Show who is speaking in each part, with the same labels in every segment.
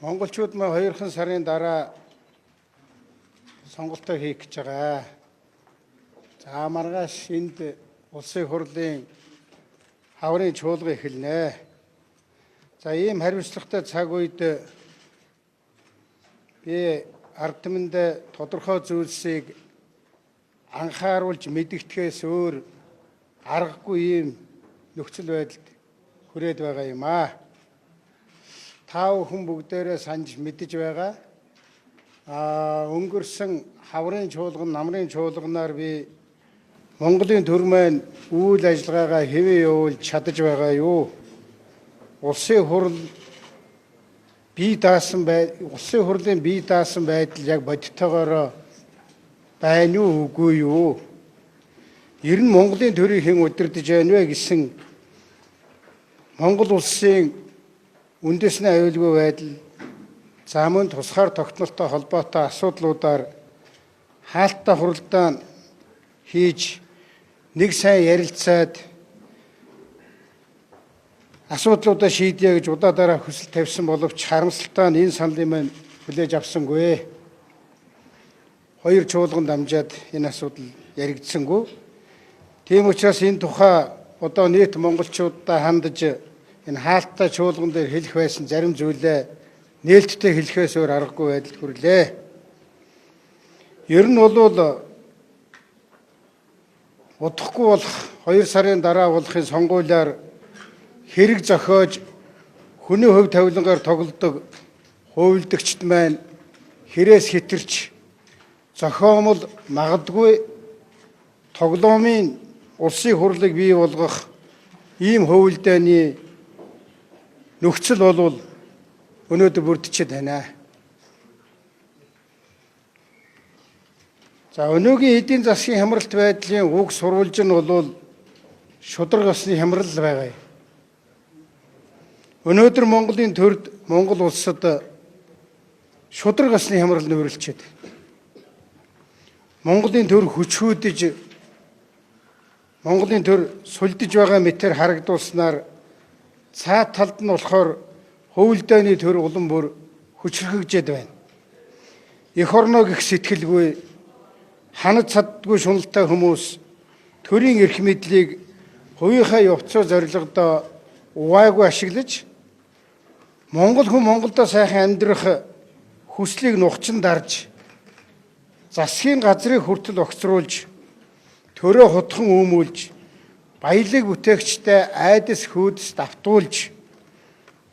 Speaker 1: Монголчууд маа 2 сарын дараа сонголтоо хийх гэж байгаа. За маргааш энд улсын хурлын хаврын чуулга эхэлнэ. За ийм хариуцлагатай цаг үед би ард түмэнд тодорхой зүйлсийг анхааруулж мэдгэтгэхээс өөр аргагүй ийм нөхцөл байдалд хүрээд байгаа юм аа. Та бүхэн бүгдээрээ санаж мэдэж байгаа. Өнгөрсөн хаврын чуулган, намрын чуулганаар би Монголын төр маань үйл ажиллагаагаа хэвээ явуулж чадаж байгаа юу? Улсын хурал бие даасан бай, улсын хурлын бие даасан байдал яг бодитоогоор байна уу, үгүй юу? Ер нь Монголын төрийг хэн удирдах байна вэ гэсэн Монгол улсын үндэсний аюулгүй байдал, за мөн тусгаар тогтнолтой холбоотой асуудлуудаар хаалттай хуралдаан хийж нэг сайн ярилцаад асуудлуудаа шийдье гэж удаа дараа хүсэл тавьсан боловч харамсалтай нь энэ саналын маань хүлээж авсангүй. Хоёр чуулган дамжаад энэ асуудал яригдсангүй. Тийм учраас энэ тухай одоо нийт монголчуудаа хандаж энэ хаалттай чуулган дээр хэлэх байсан зарим зүйлээ нээлттэй хэлэхээс өөр аргагүй байдалд хүрлээ. Ер нь бол удахгүй болох 2 сарын дараа болохын сонгуулиар хэрэг зохиож хүний хувь тавилангаар тоглодог хувилдагчид маань хэрээс хэтэрч зохиомол магадгүй тоглоомын улсын хурлыг бий болгох ийм хувилдааны нөхцөл болвол өнөөдөр бүрдчихэд байна. За өнөөгийн эдийн засгийн хямралт байдлын уг сурвалж нь бол шударга ёсны хямрал байгаа юм. Өнөөдөр Монголын төрд Монгол улсад шударга ёсны хямрал нүүрлчихэд. Монголын төр хүчхүүдэж Монголын төр сүлдэж байгаа мэтэр харагдуулснаар цаад талд нь болохоор хөвөлдөөний төр улам бүр хүчрхэгжээд байна. Эх орноо гих сэтгэлгүй ханаж чаддгүй шуналтай хүмүүс төрийн эрх мэдлийг хувийнхаа явцаа зорилгодоо угаагүй ашиглаж Монгол хүн Монголдоо сайхан амьдрах хүслийг нухчин дарж засгийн газрыг хүртэл огцруулж төрөө хутхан үүмүүлж баялаг бүтээгчтэй айдас хүйдэс давтуулж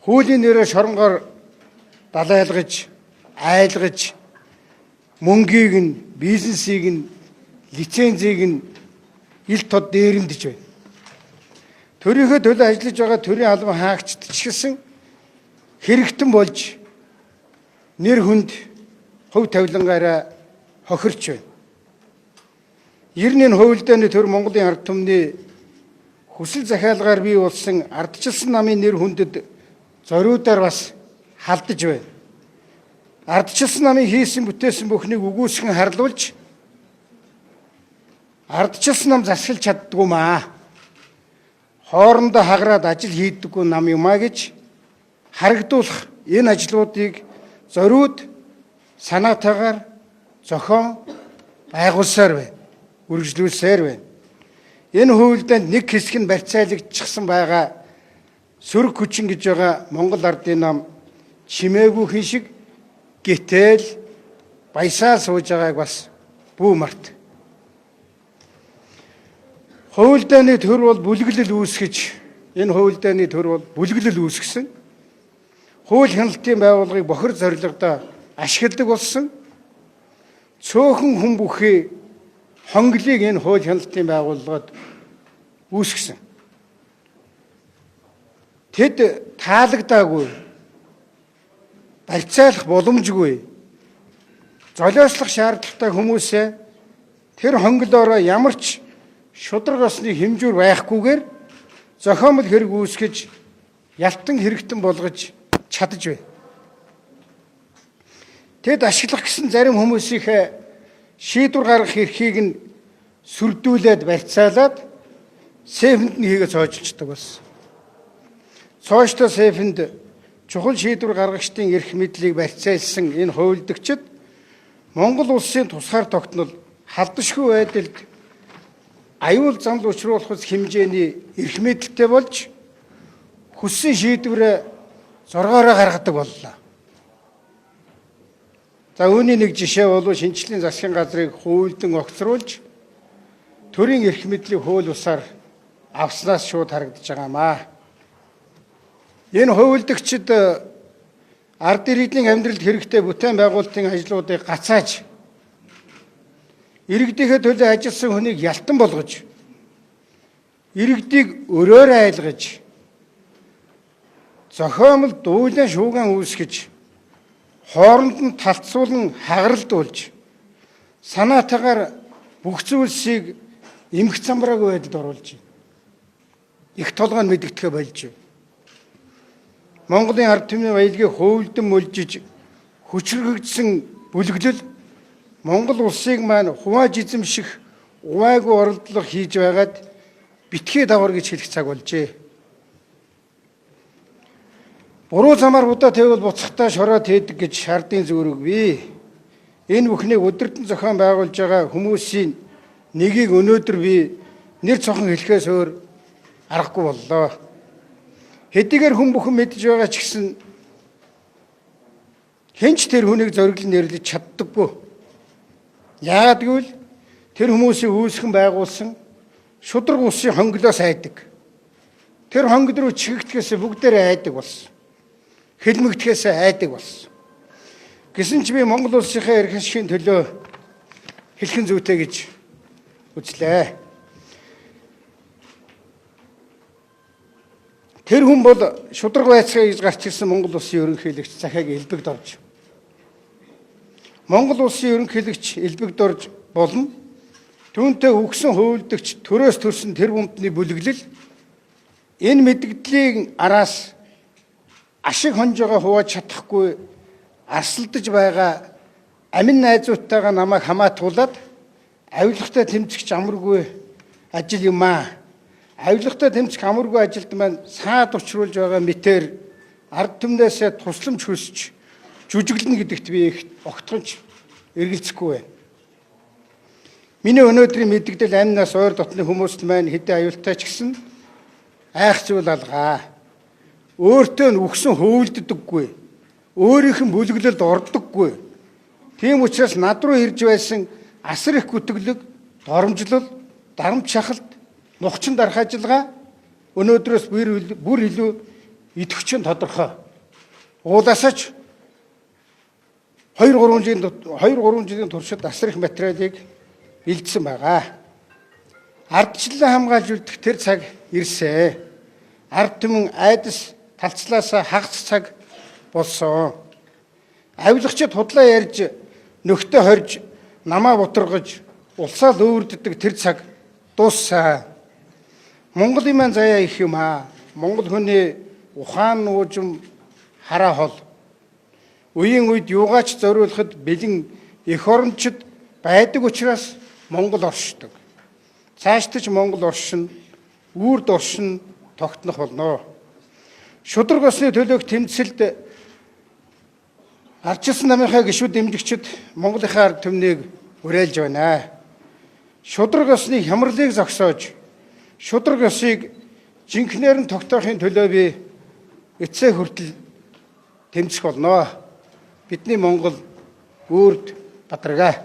Speaker 1: хуулийн нэрээр шоронгоор далайлгаж айлгаж мөнгийг нь бизнесийг нь лицензийг нь ил тод дээрэмдэж байна. Төрийнхөө төлөө ажиллаж байгаа төрийн албан хаагчид ч гэсэн хэрэгтэн болж нэр хүнд хувь тавилангаараа хохирч байна. Ер нь энэ хувилдааны төр Монголын ард түмний хүсэл захиалгаар бий болсон ардчилсан намын нэр хүндэд зориудаар бас халдаж байна. Ардчилсан намын хийсэн бүтээсэн бүхнийг үгүйсгэн харлуулж ардчилсан нам засгалж чаддгүй маа. Хоорондоо хагараад ажил хийдэггүй нам юм а гэж харагдуулах энэ ажлуудыг зориуд санаатайгаар зохион байгуулсаар байна. Үргэлжлүүлсээр байна. Энэ хувилдаанд нэг хэсэг нь барьцаалагдчихсан байгаа сөрөг хүчин гэж байгаа Монгол ардын нам чимээгүй хин шиг гэтэл баясаа сууж байгааг бас бүү март. Хувилдааны төр бол бүлэглэл үүсгэж энэ хувилдааны төр бол бүлэглэл үүсгэсэн. Хууль хяналтын байгууллагыг бохир зорилгодоо ашигладаг болсон. Цөөхөн хүн бүхий хонглыг энэ хууль хяналтын байгууллагад үүсгэсэн. Тэд таалагдаагүй, барьцаалах боломжгүй, золиослох шаардлагатай хүмүүсээ тэр хонглоороо ямар ч шударга ёсны хэмжүүр байхгүйгээр зохиомл хэрэг үүсгэж ялтан хэрэгтэн болгож чадаж байна. Тэд ашиглах гэсэн зарим хүмүүсийнхээ шийдвэр гаргах эрхийг нь сүрдүүлээд барьцаалаад сейфэнд нь хийгээ цоожilчдаг болсон. Цооштой сейфэнд чухал шийдвэр гаргагчдын эрх мэдлийг барьцаалсан энэ хувилдагчид Монгол улсын тусгаар тогтнол халдашгүй байдалд аюул замд учруулах хэмжээний эрх мэдэлтэй болж хүссэн шийдвэрээ зоргоороо гаргадаг боллоо. За үүний нэг жишээ бол шинжлэлийн засгийн газрыг хуульдан огцруулж төрийн эрх мэдлийг хууль бусаар авснаас шууд харагдаж байгаа юм аа. Энэ хувилдагчид ард иргэдийн амьдралд хэрэгтэй бүтээн байгуулалтын ажлуудыг гацааж иргэдийнхээ төлөө ажилласан хүнийг ялтан болгож иргэдийг өрөөрөө айлгаж зохиомол дуулан шууган үүсгэж хооронд нь талцуулан хагаралдуулж санаатайгаар бүх зүйлсийг эмх замбраагүй байдалд оруулж байна. Их толгой нь мэдгэдэхээ болж байна. Монголын ард түмний баялагийг хөөвлөдөн мөлжиж хүчрхэгдсэн бүлэглэл Монгол улсыг маань хувааж эзэмших увайгүй оролдлого хийж байгаад битгий давар гэж хэлэх цаг болжээ. Буруу замаар будаа тавиул буцахтаа шороо тээдэг гэж шаардын зүрэг бий. Энэ бүхнийг өдөртөн зохион байгуулж байгаа хүмүүсийн нэгийг өнөөдөр би нэр цохон хэлэхээс өөр аргагүй боллоо. Хэдийгээр хүн бүхэн мэдж байгаа ч гэсэн хэн ч тэр хүнийг зориглон нэрлэж чаддаггүй. Яагаад гэвэл тэр хүмүүсийг үүсгэн байгуулсан шударга улсын хонглоос айдаг. Тэр хонгод руу чихэгдэхээс бүгдээрээ айдаг болсон. Хилмигдэхээс айдаг болсон. Гэсэн ч би Монгол улсынхаа эрх ашигын төлөө хэлхэн зүйтэй гэж үзлээ. Тэр хүн бол шударга байцгаа гэж гарч ирсэн Монгол улсын ерөнхийлөгч Захиаг Элбэгдорж. Монгол улсын ерөнхийлөгч Элбэгдорж болон түүнтэй үгсэн хувилдагч төрөөс төрсэн тэр бумтны бүлэглэл энэ мэдгэдлийн араас ашиг хонжоогоо хувааж чадахгүй арсалдаж байгаа амин найзуудтайгаа намайг хамаатгуулад авилгатай тэмцэх амаргүй ажил юм аа. Авилгатай тэмцэх амаргүй ажилд маань саад учруулж байгаа мэтээр ард түмнээсээ тусламж хүсч жүжиглэнэ гэдэгт би их огтхонч эргэлзэхгүй байна. Миний өнөөдрийн мэдгдэл амнаас ойр дотны хүмүүст маань хэдэн аюултай ч гэсэн айх зүйл алгаа. Өөртөө нь үхсэн хөвөлддөггүй. Өөрийнх нь бүлэглэлд ордоггүй. Тийм учраас над руу ирж байсан асар их гүтгэлэг, доромжлол, дарамт шахалт, нухчин дарах ажиллагаа өнөөдрөөс бүр илүү идэвхжин тодорхой. Уулаасаач 2 3 жилийн туршид асар их материалыг бэлдсэн байгаа. Ардчлалаа хамгаалж үлдэх тэр цаг ирсэн. Ард түмэн айдас талцлаасаа хагас цаг болсон. Авилгачид худлаа ярьж нөхдөө хорж намаа бутаргаж улсаа лөөрддөг тэр цаг дууссан. Монголын маань заяа их юм аа. Монгол хүний ухаан нуужим хараа хол. Үеийн үед юугаач зориулахад бэлэн эх орончид байдаг учраас Монгол оршдог. Цаашдаж Монгол оршино, үрд оршино тогтнох болно. Шударга ёсны төлөөх тэмцэлд ардчилсан намынхаа гишүүд дэмжигчид Монголынхаа ард түмнийг уриалж байна. Шударга ёсны хямралыг зогсоож, шударга ёсыг жинхнээр нь тогтоохын төлөө би эцсээ хүртэл тэмцэх болно. Бидний Монгол үрд бадаргай.